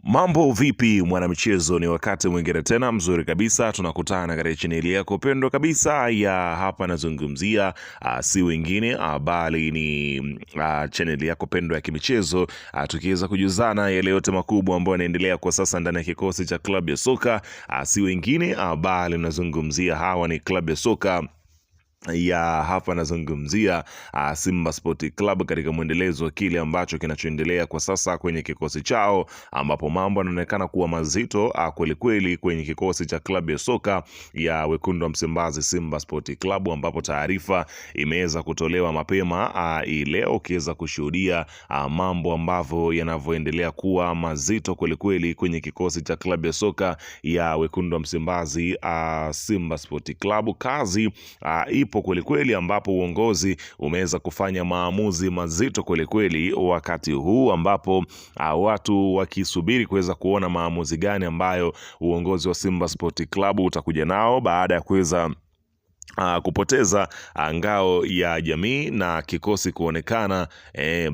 Mambo vipi mwanamichezo, ni wakati mwingine tena mzuri kabisa tunakutana katika chaneli yako pendwa kabisa ya hapa nazungumzia, si wengine bali ni chaneli yako pendwa ya kimichezo, tukiweza kujuzana yale yote makubwa ambayo yanaendelea kwa sasa ndani ya kikosi cha klabu ya soka, si wengine bali nazungumzia hawa ni klabu ya soka ya hapa nazungumzia Simba Sport Club katika mwendelezo wa kile ambacho kinachoendelea kwa sasa kwenye kikosi chao, ambapo mambo yanaonekana kuwa mazito kwelikweli kwenye kikosi cha klabu ya soka ya wekundu wa Msimbazi Simba Sport Club, ambapo taarifa imeweza kutolewa mapema hii leo, ukiweza kushuhudia mambo ambavyo yanavyoendelea kuwa mazito kwelikweli kwenye kikosi cha klabu ya soka ya wekundu wa Msimbazi Simba Sport Club. Kazi ipo kwelikweli, ambapo uongozi umeweza kufanya maamuzi mazito kwelikweli, wakati huu ambapo watu wakisubiri kuweza kuona maamuzi gani ambayo uongozi wa Simba Sport Club utakuja nao baada ya kuweza kupoteza ngao ya jamii na kikosi kuonekana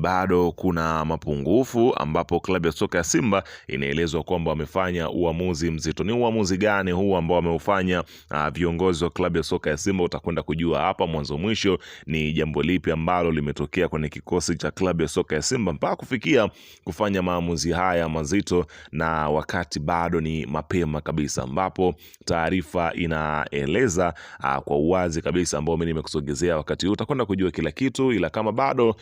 bado kuna mapungufu, ambapo klabu ya soka ya Simba inaelezwa kwamba wamefanya uamuzi mzito. Ni uamuzi gani huu ambao wameufanya viongozi wa klabu ya soka ya Simba? Utakwenda kujua hapa mwanzo mwisho ni jambo lipi ambalo limetokea kwenye kikosi cha klabu ya soka ya Simba mpaka kufikia kufanya maamuzi haya mazito, na wakati bado ni mapema kabisa, ambapo taarifa inaeleza kwa uwazi kabisa ambao mimi nimekusogezea wakati huu, utakwenda kujua kila kitu, ila kama bado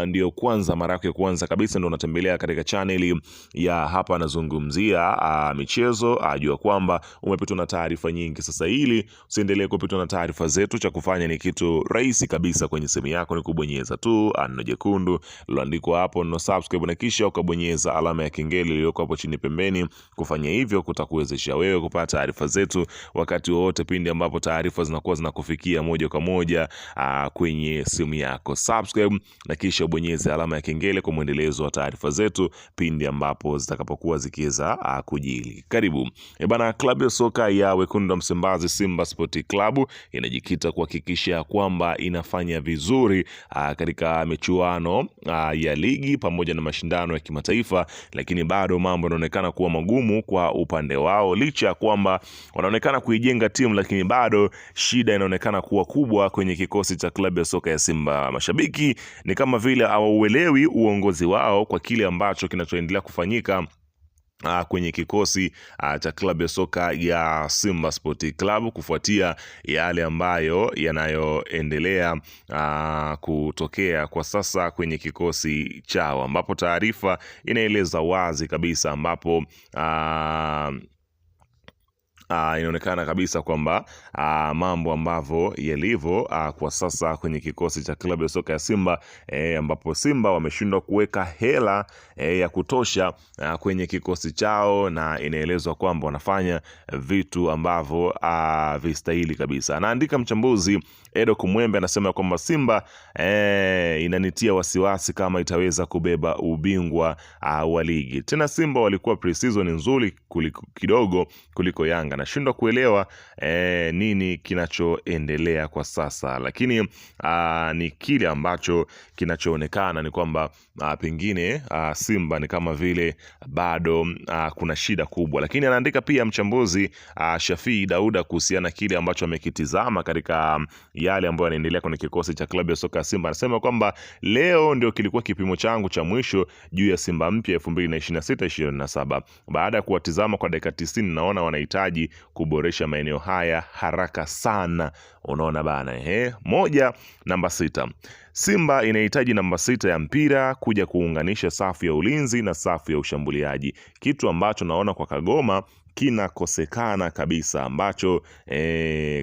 ndio kwanza mara yako ya kwanza kabisa ndio unatembelea katika chaneli ya hapa nazungumzia michezo, jua kwamba umepitwa na taarifa nyingi. Sasa ili usiendelee kupitwa na taarifa zetu, cha kufanya ni kitu rahisi kabisa kwenye simu yako ni kubonyeza tu neno jekundu liloandikwa hapo neno subscribe, na kisha ukabonyeza alama ya kengele iliyoko hapo chini pembeni. Kufanya hivyo kutakuwezesha wewe kupata taarifa zetu wakati wowote pindi ambapo taarifa zinakuwa zinakufikia moja kwa moja kwenye simu yako. Subscribe na kisha ubonyeze alama ya kengele kwa mwendelezo wa taarifa zetu pindi ambapo zitakapokuwa zikiweza kujili. Karibu bana. Klabu ya soka ya wekundu wa Msimbazi Simba Sport Club inajikita kuhakikisha kwamba inafanya vizuri katika michuano ya ligi pamoja na mashindano ya kimataifa, lakini bado mambo yanaonekana kuwa magumu kwa upande wao, licha ya kwamba wanaonekana kuijenga timu, lakini bado shida inaonekana kuwa kubwa kwenye kikosi cha klabu ya soka ya Simba. Mashabiki ni kama vile hawauelewi uongozi wao kwa kile ambacho kinachoendelea kufanyika kwenye kikosi cha klabu ya soka ya Simba Sport Club kufuatia yale ambayo yanayoendelea kutokea kwa sasa kwenye kikosi chao, ambapo taarifa inaeleza wazi kabisa ambapo inaonekana kabisa kwamba mambo ambavyo yalivyo kwa sasa kwenye kikosi cha klabu ya soka ya Simba ambapo Simba wameshindwa kuweka hela ya kutosha kwenye kikosi chao, na inaelezwa kwamba wanafanya vitu ambavyo vistahili kabisa. Anaandika mchambuzi Edo Kumwembe, anasema kwamba Simba inanitia wasiwasi kama itaweza kubeba ubingwa wa ligi tena. Simba walikuwa pre-season nzuri kuliko, kidogo kuliko Yanga. Nashindwa kuelewa nini kinachoendelea kwa sasa, lakini ni kile ambacho kinachoonekana ni kwamba pengine Simba ni kama vile bado kuna shida kubwa, lakini anaandika pia mchambuzi Shafii Dauda kuhusiana kile ambacho amekitizama katika yale ambayo yanaendelea kwenye kikosi cha klabu ya soka ya Simba. Anasema kwamba leo ndio kilikuwa kipimo changu cha mwisho juu ya Simba mpya 2026 27. Baada ya kuwatizama kwa dakika 90 naona wanahitaji kuboresha maeneo haya haraka sana. Unaona bana, ehe. Moja, namba 6. Simba inahitaji namba 6 ya mpira kuja kuunganisha safu ya ulinzi na safu ya ushambuliaji, kitu ambacho naona kwa Kagoma kinakosekana kabisa, ambacho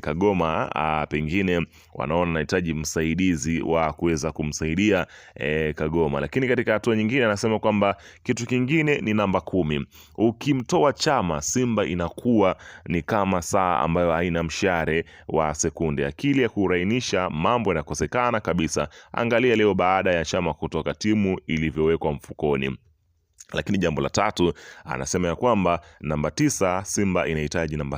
Kagoma pengine wanaona anahitaji msaidizi wa kuweza kumsaidia Kagoma. Lakini katika hatua nyingine anasema kwamba kitu kingine ni namba 10. Ukimtoa Chama, Simba inakuwa ni kama saa ambayo haina mshare wa sekunde. Akili ya kurainisha mambo yanakosekana kabisa. Angalia leo baada ya Chama kutoka, timu ilivyowekwa mfukoni. Lakini jambo la tatu anasema ya kwamba namba 9, Simba inahitaji namba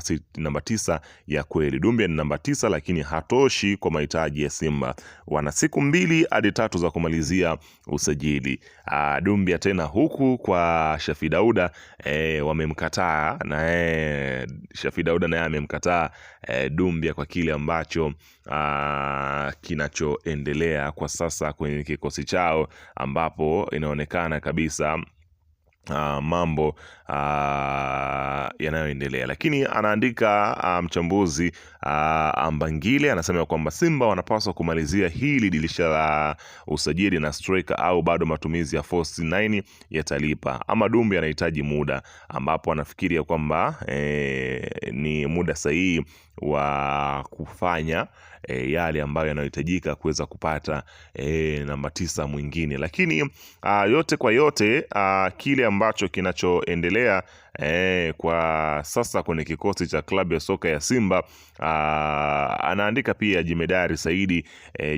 9 ya kweli. Dumbia ni namba 9 lakini hatoshi kwa mahitaji ya Simba. Wana siku 2 hadi 3 za kumalizia usajili. Dumbia tena huku kwa Shafi Dauda wamemkataa na Shafi Dauda naye amemkataa Dumbia kwa kile ambacho kinachoendelea kwa sasa kwenye kikosi chao, ambapo inaonekana kabisa mambo yanayoendelea. Lakini anaandika mchambuzi Ambangile anasema kwamba Simba wanapaswa kumalizia hili dirisha la usajili na striker au bado matumizi ya false 9 yatalipa, ama Dumbi anahitaji muda, ambapo anafikiria kwamba ni muda sahihi wa kufanya yale ambayo yanayohitajika kuweza kupata namba 9 mwingine. Lakini yote kwa yote kile ambacho kinachoendelea kwa sasa kwenye kikosi cha klabu ya soka ya Simba, anaandika pia Jemedari Saidi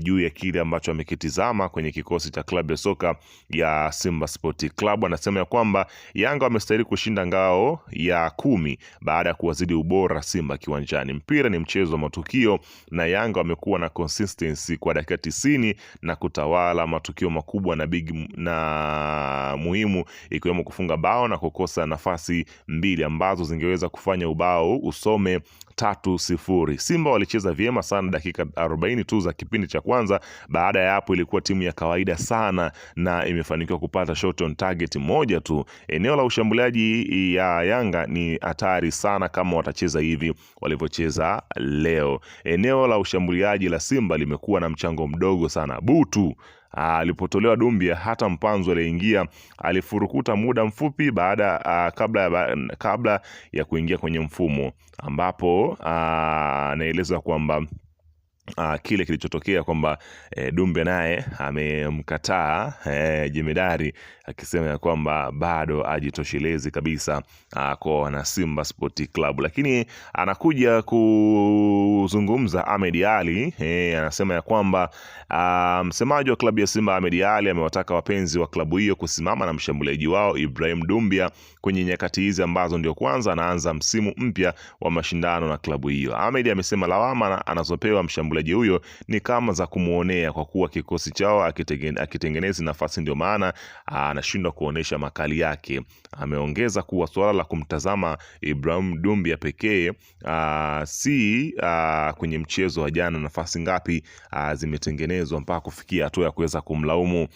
juu ya kile ambacho amekitizama kwenye kikosi cha klabu ya soka ya Simba Sport Club. Anasema ya kwamba Yanga wamestahili kushinda ngao ya 10 baada ya kuwazidi ubora Simba kiwanjani. Mpira ni mchezo wa matukio na Yanga wamekuwa na consistency kwa dakika 90 na kutawala matukio makubwa na big na muhimu, ikiwemo kufunga bao na kukosa nafasi 2 ambazo zingeweza kufanya ubao usome 3-0. Simba walicheza vyema sana dakika 40 tu za kipindi cha kwanza. Baada ya hapo ilikuwa timu ya kawaida sana na imefanikiwa kupata shot on target moja tu. Eneo la ushambuliaji ya Yanga ni hatari sana kama watacheza hivi walivyocheza leo. Eneo la ushambuliaji la Simba limekuwa na mchango mdogo sana. Butu alipotolewa Dumbia, hata Mpanzu aliingia alifurukuta muda mfupi baada kabla ya kuingia kwenye mfumo, ambapo anaeleza kwamba kile kilichotokea kwamba Dumbia naye amemkataa Jemedari akisema ya kwamba bado ajitoshelezi kabisa kwa wana Simba Sport Club. Lakini anakuja kuzungumza Ahmed Ally, anasema ya kwamba msemaji wa klabu ya Simba Ahmed Ally amewataka wapenzi wa klabu hiyo kusimama na mshambuliaji wao Ibrahim Dumbia kwenye nyakati hizi ambazo ndio kwanza anaanza msimu mpya wa mashindano na klabu hiyo. Ahmed amesema lawama anazopewa mshambuliaji huyo ni kama za kumuonea kwa kuwa kikosi chao akitengenezi nafasi, ndio maana anashindwa kuonesha makali yake. Ameongeza kuwa suala la kumtazama Ibrahim Dumbia pekee si kwenye mchezo wa jana, nafasi ngapi zimetengenezwa mpaka kufikia hatua ya kuweza kumlaumu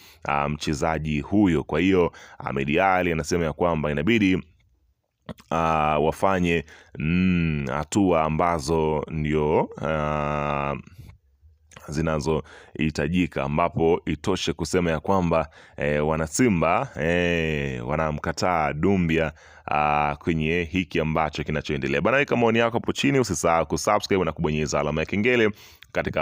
mchezaji huyo. Kwa hiyo Ahmed Ally anasema ya kwamba inabidi wafanye hatua ambazo ndio zinazohitajika, ambapo itoshe kusema ya kwamba wanasimba wanamkataa Dumbia kwenye hiki ambacho kinachoendelea. Bana, weka maoni yako hapo chini, usisahau kusubscribe na kubonyeza alama ya kengele katika